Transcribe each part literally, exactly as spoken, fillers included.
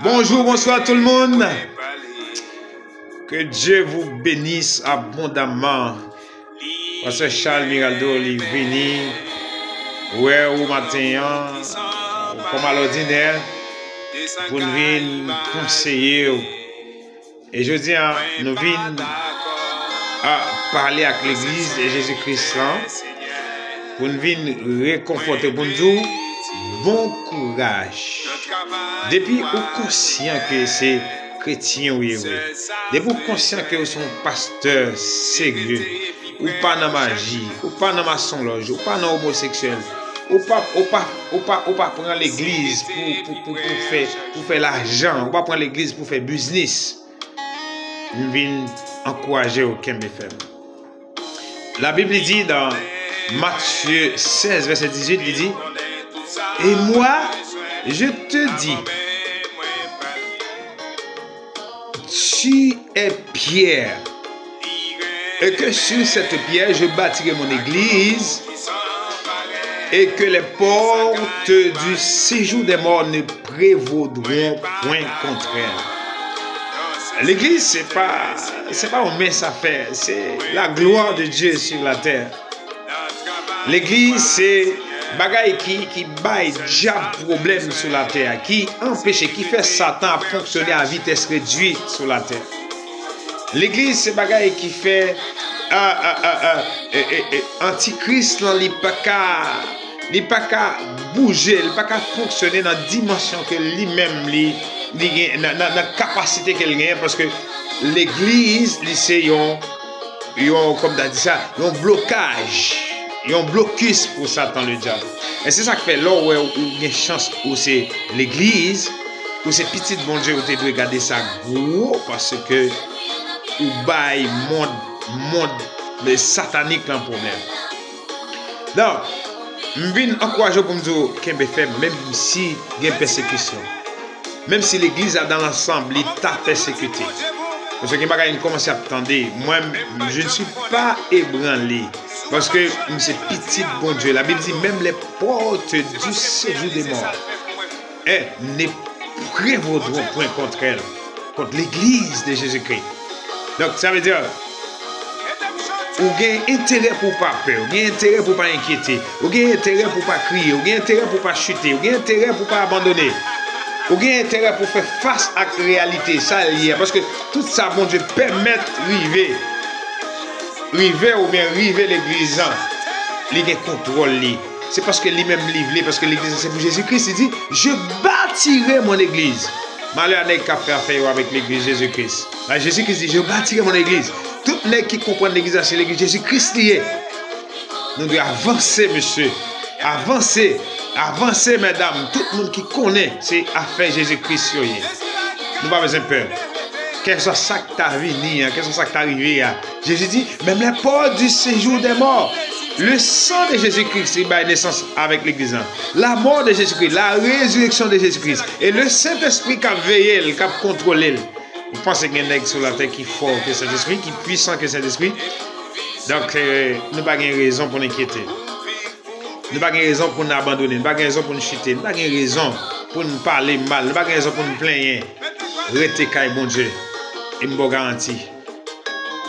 Bonjou, bonswa tout le moun. Que Dieu vous bénisse abondamment. Pastè Charles Miraldo, li vini wè ou maten an, kòm alòdinè, pou n vin konseye w. E jodi a, nou vin a pale ak legliz de Jezi Kris lan, pou n vin rekonfòte, pou n di w bon kouraj. Depi ou konsyan ke se kretyen ou ye vre, depi ou konsyan ke ou se yon pastè serye, ou pa nan maji, ou pa nan masonlòj, ou pa nan omoseksyèl, ou pa, ou pa, ou pa, ou pa pran legliz pou, pou, pou, pou fè, pou fè lajan, ou pa pran legliz pou fè biznis. M vin ankouraje w kenbe fèm. Labib li di nan Matye sèz, vèsè dizuit, li di, Et moi, je te dis, tu es Pierre, et que sur cette pierre, je bâtirai mon église, et que les portes du séjour des morts ne prévaudront point contre elle. Legliz, se pa, se pa yon mens afè, se la gloire de Dieu sur la terre. Legliz, se bagay ki, ki bay dyab pwoblèm sou latè, ki anpeche, ki fè Satan ap fonksyone a vitès redui sou latè. Legliz, se bagay ki fè, a, a, a, a, e, e, e, antikris lan, li pa ka, li pa ka bouje, li pa ka fonksyone nan dimansyon ke li menm li, li gen, nan, nan, nan kapasite ke l genyen, paske legliz, li se yon, yon, kòm ta di sa, yon blokaj, yon blokis pou Satan le dyab. E se sa k fè lè w wè ou gen chans ou se legliz, ou se pitit Bondye, ou te dwe gade sa gwo, paske ou bay mond, mond satanik lan pwoblèm. Donk, m vin ankouraje w pou m di w kenbe fèm, menm si gen pèsekisyon. Menm si legliz la dan lansanm, li ta pèsekite. Paske gen bagay m kòmanse ap tande. Mwen, je ne suis pas ébranlé. Paske m se pitit Bondye. Labib di, même les portes du séjour des morts, elles ne prévaudront point contre elle, contre l'église de Jésus-Christ. Donk, sa vle di, ou gen enterè pou w pa pè, ou gen enterè pou w pa enkyete, ou gen enterè pou w pa kriye, ou gen enterè pou w pa chite, ou gen enterè pou w pa abandone, ou gen enterè pou w fè fas ak reyalite sa l ye a, paske tout sa Bondye pèmèt rive, rive oubyen rive legliz lan, li gen kontwòl li. Se paske li menm li vle, paske legliz lan se pou Jezi Kris, li di, Je bâtirai mon église. Malè a nèg k ap fè afè yo avèk legliz Jezi Kris. La, Jezi Kris di, Je bâtirai mon église. Tout nèg ki konprann legliz la se legliz Jezi Kris li ye. Nou dwe avanse, mesye. Avanse. Avanse, medam. Tout moun ki konnen se afè Jezi Kris yo ye. Nou pa bezwen pè. Kèlkeswa sa k ta vini an, kèlkeswa sa k ta rive a, Jezi di, même les portes du séjour des morts. Le sang de Jésus-Christ li bay nesans avèk legliz lan. La mort de Jésus-Christ, la résurrection de Jésus-Christ. E le Sentespri k ap veye l, k ap kontwole l. Ou panse gen nèg sou latè ki fò ke Sentespri, ki pwisan ke Sentespri? Donk, eh, nou pa gen rezon pou n enkyete. Nou pa gen rezon pou n abandone, nou pa gen rezon pou n chite, nou pa gen rezon pou n pale mal, nou pa gen rezon pou n plenyen. Rete kay Bondye. E m ba w garanti,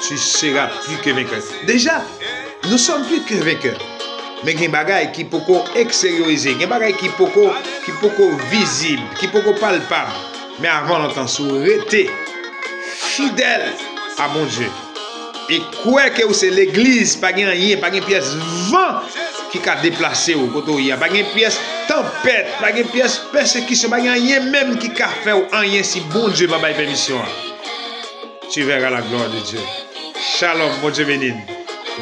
tu seras plus que vainqueur. Deja, nous sommes plus que vainqueurs. Men gen bagay ki poko eksteryorize, gen bagay ki poko, ki poko vizib, ki poko palpab. Men avan lontan, si w rete fidèl a Bondye, e kwè ke ou se legliz, pa gen anyen, pa gen pyès van ki ka deplase w kote w ye a, pa gen pyès tanpèt, pa gen pyès pèsekisyon, pa gen anyen menm ki ka fè w anyen si Bondye pa bay pèmisyon an. Tu verras la gloire de Dieu. Shalom, Bondye beni n.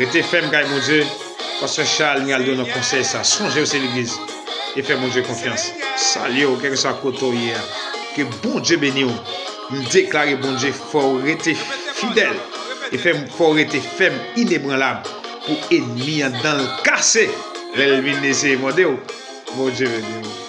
Rete fèm kay Bondye. Pastè Charles Miraldo nan konsèy sa. Sonje w se legliz. E fè Bondye konfyans. Salye w, kèlkeswa kote w ye a. Ke Bondye beni w. M deklare Bondye fè w rete fidèl. E fè, fè w rete fèm, inebranlab. Pou ènmi an dan l kase. Lè l vin eseye mòde w. Bondye beni w.